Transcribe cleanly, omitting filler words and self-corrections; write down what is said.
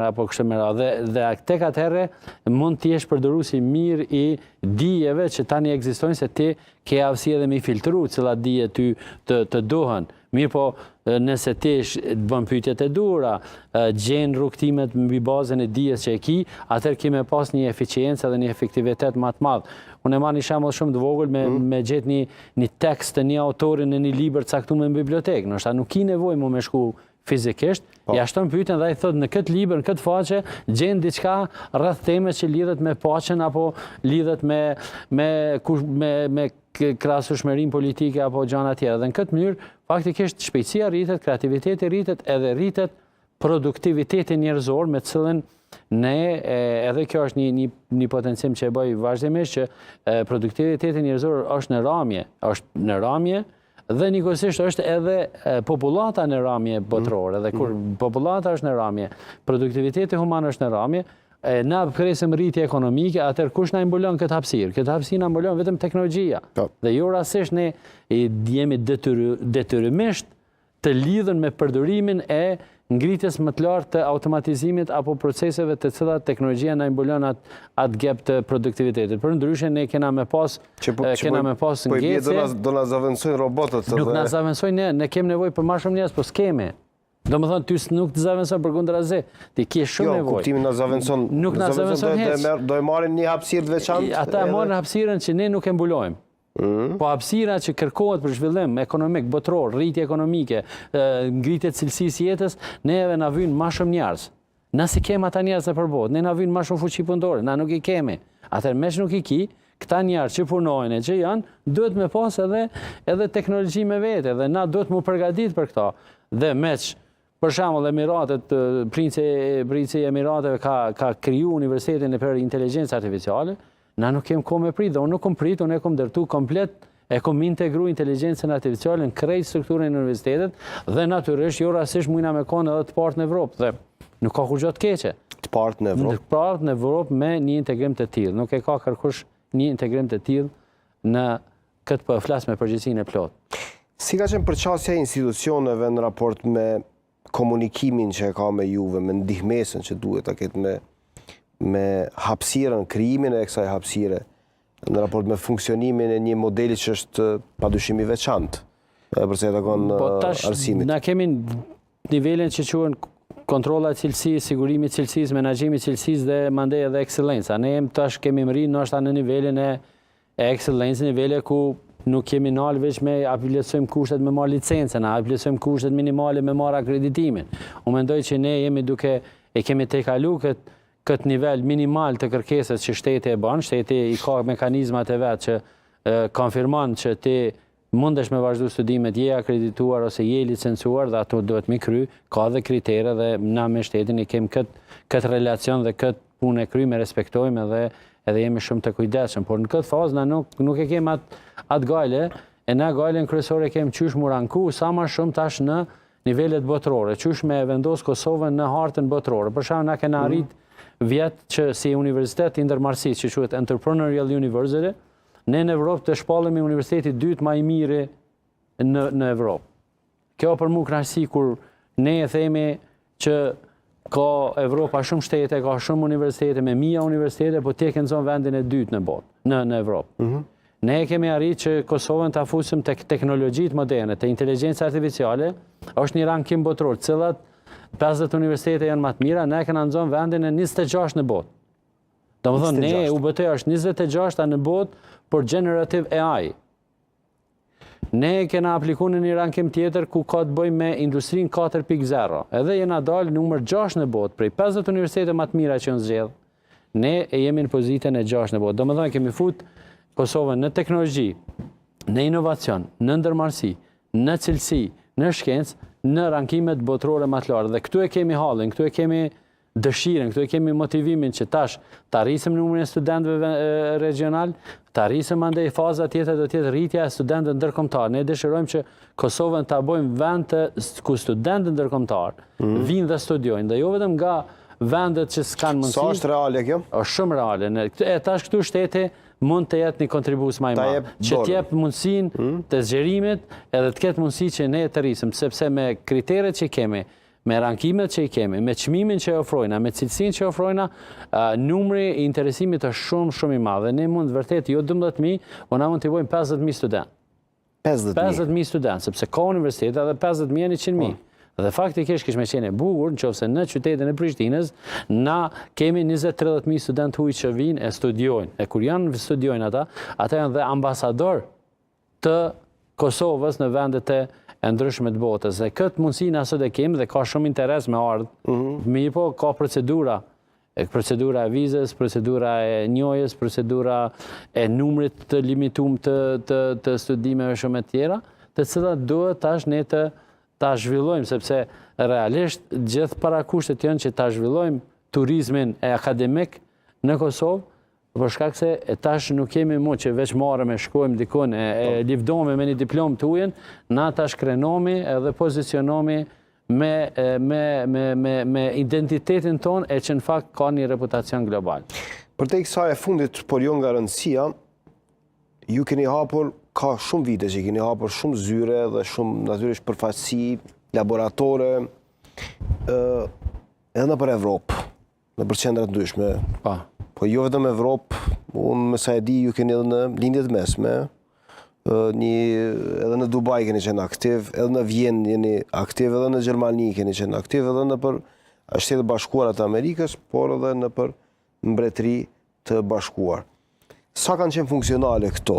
Apo kështu me radhë. Dhe, dhe tek atëherë mund të jesh përdorues i mirë i dijeve që tani ekzistojnë se ti ke aftësi edhe me i filtru cilat dije ty të, të duhen. Mirëpo, nëse ti të bën pyetjet e duhura, gjen rrugëtimet mbi bazën e dijes që e ki, atëherë ki me pas një eficiencë edhe një efektivitet më të madh. Unë e marr një shembull shumë të vogël me, mm. me gjet një, një tekst të një autori në një libër caktuar në bibliotekë. Ndoshta nuk ki nevojë mu me shku fizikisht, po. ja shton pyetjen dhe ai thotë në këtë libër, në këtë faqe gjen diçka rreth temës që lidhet me paqen apo lidhet me me me me krahasueshmërinë politike apo gjëra tjera. Dhe në këtë mënyrë faktikisht shpejtësia rritet, kreativiteti rritet, edhe rritet produktiviteti njerëzor me të cilën ne edhe kjo është një një një potencim që e bëj vazhdimisht që produktiviteti njerëzor është në ramje, është në ramje Dhe njëkohësisht është edhe popullata në ramje mm. botërore, dhe kur mm. popullata është në ramje, produktiviteti human është në ramje, e na presim rritje ekonomike, atëherë kush na mbulon këtë hapësirë? Këtë hapësirë na mbulon vetëm teknologjia. Po. Dhe jo rastësisht ne jemi detyrimisht të lidhun me përdorimin e ngritjes më të lartë të automatizimit apo proceseve të cilat teknologjia na mbulon atë atë gap të produktivitetit. Përndryshe ne kena me pas që po, që kena po, me pas po ngecje. Po do na do na zavendësojnë robotët Nuk na zavendësojnë ne, ne kemi nevojë për më shumë njerëz, po s'kemi. Domethënë ty nuk të zavendëson përkundrazi. Ti ke shumë jo, nevojë. Jo, kuptimin na zavendëson. Nuk na zavendëson hiç. Do, do e marrin një hapësirë të veçantë. Ata e marrin hapësirën që ne nuk e mbulojmë. Mm. Po hapësira që kërkohet për zhvillim ekonomik botëror, rritje ekonomike, ngritje të cilësisë së jetës, neve na vynë ma shumë njerëz. Na s'i kemi ata njerëz nëpër botë, ne na vynë ma shumë fuqi punëtore, na nuk i kemi. Atëherë meqë nuk i ki, këta njerëz që punojnë e që janë, duhet me pas edhe edhe teknologji me vete dhe na duhet mu përgatit për këto. Dhe meqë Për shembull, Emiratet, princi princi i Emirateve ka ka kriju universitetin e për inteligjencë artificiale, na nuk kem kohë me prit dhe unë nuk kom prit, unë e kom ndërtu komplet e kom integru inteligjencën artificiale në krejt strukturën e universitetit dhe natyrisht jo rastësisht mujna me konë edhe të parët në Evropë dhe nuk ka kurgjë të keqe. Të parët në Evropë? Të parët në Evropë me një integrim të tillë. Nuk e ka kërkush një integrim të tillë në këtë po e flas me përgjegjësinë e plotë. Si ka qenë përqasja e institucioneve në raport me komunikimin që e ka me juve, me ndihmesën që duhet ta ketë me me hapësirën, krijimin e kësaj hapësire në raport me funksionimin e një modeli që është padyshim i veçantë edhe për sa i takon po, tash, arsimit. Na kemi nivelin që quhen kontrolla e cilësisë, sigurimi i cilësisë, menaxhimi i cilësisë dhe mandej edhe ekselenca. Ne jem tash kemi mri ndoshta në nivelin e E ekselencë nivele ku nuk jemi nalë veç me a plotësojmë kushtet me marrë licencën, a plotësojmë kushtet minimale me marrë akreditimin. Unë mendoj që ne jemi duke e kemi tejkalu këtë këtë nivel minimal të kërkesës që shteti e bën, shteti i ka mekanizmat e vet që e, konfirmon që ti mundesh me vazhdu studimet, je akredituar ose je i licencuar dhe ato duhet mi kry, ka dhe kritere dhe na me shtetin i kem këtë këtë relacion dhe këtë punë e kryme, respektojmë edhe edhe jemi shumë të kujdesshëm, por në këtë fazë na nuk nuk e kem atë atë gajle, e na gajlen kryesore kem qysh mu ranku sa ma shumë tash në nivelet botërore, qysh me vendos Kosovën në hartën botërore. Për shembull, na kena mm. arrit vjet që si universitet i ndërmarrësisë që quhet Entrepreneurial University, Ne në Evropë të shpallemi universiteti i dytë ma i miri në në Evropë. Kjo për mu kënaqësi kur ne e themi që ka Evropa shumë shtete, ka shumë universitete, me mija universitete, po ti e ke nxonë vendin e dytë në botë, në në Evropë. Mm -hmm. Ne e kemi arrit që Kosovën ta fusim tek teknologjitë moderne, te inteligjenca artificiale, është një rankim botëror, cilat 50 universitete janë më të mira, ne e kena nxonë vendin e 26 në botë. Domethënë, ne, UBT është 26-a në botë për Generative AI. Ne kena apliku në një rankim tjetër ku ka të bëjë me industrinë 4.0. Edhe jena dalë numër 6 në botë, prej 50 universitete më të mira që janë zgjedh. Ne e jemi në pozitën e 6 në botë. Domethënë, kemi fut Kosovën në teknologji, në inovacion, në ndërmarrësi, në cilësi, në shkencë, në rankimet botërore më të larta. Dhe këtu e kemi hallin, këtu e kemi dëshirën, këtu e kemi motivimin që tash ta rrisim numrin e studentëve regional, ta rrisim mandej faza tjetër do të jetë rritja e studentëve ndërkombëtar. Ne dëshirojmë që Kosovën ta bëjmë vend të ku studentët ndërkombëtar mm -hmm. vinë dhe studiojnë, dhe jo vetëm nga vendet që s'kanë mundësi. Sa është reale kjo? Është shumë reale. Ne, e tash këtu shteti mund të jetë një kontribues më i madh, që të jep mundësinë mm. të zgjerimit edhe të ketë mundësi që ne të rrisim, sepse me kriteret që kemi, Me rankimet që i kemi, me çmimin që e ofrojna, me cilësinë që ofrojna, numri i interesimit është shumë, shumë i madh. Dhe ne mund vërtet jo 12.000, po na mund t'i bojmë 50.000 student. 50.000. 50.000 student, sepse ka universitete edhe 50.000 e 100.000. Po. Dhe faktikisht kish me qenë e bukur, në qoftë se në qytetin e Prishtinës, na kemi 20-30.000 student huj që vinë e studiojnë. E kur janë studiojnë ata, ata janë dhe ambasador të Kosovës në vendet e ndryshme të botës. Dhe këtë mundësi na sot e kemi dhe ka shumë interes me ardhë. Mm -hmm. Mirëpo, ka procedura procedura e vizës, procedura e njohjes, procedura e numrit të limitum të, të, të studimeve shumë e tjera, të cilat duhet tash ne të ta zhvillojmë, sepse realisht gjithë parakushtet janë që ta zhvillojmë turizmin e akademik në Kosovë, për shkak se e tash nuk kemi mu që veç marrëm e shkojmë dikun e, e po. livdohemi me një diplomë tujën, na tash krenomi edhe pozicionomi me, me, me, me, me identitetin tonë e që në fakt ka një reputacion global. Përtej kësaj e fundit, por jo nga rëndësia, ju keni hapur, ka shumë vite që keni hapur shumë zyre dhe shumë natyrisht përfaqësi, laboratore, edhe nëpër Evropë, nëpër qendra të ndryshme. Po. Po jo vetëm Evropë, unë me sa e di ju keni edhe në Lindje të Mesme, një edhe në Dubai keni qenë aktiv, edhe në Vjenë jeni aktiv, edhe në Gjermani keni qenë aktiv, edhe nëpër Shtetet e Bashkuara të Amerikës, por edhe nëpër Mbretëri të Bashkuar. Sa kanë qenë funksionale këto?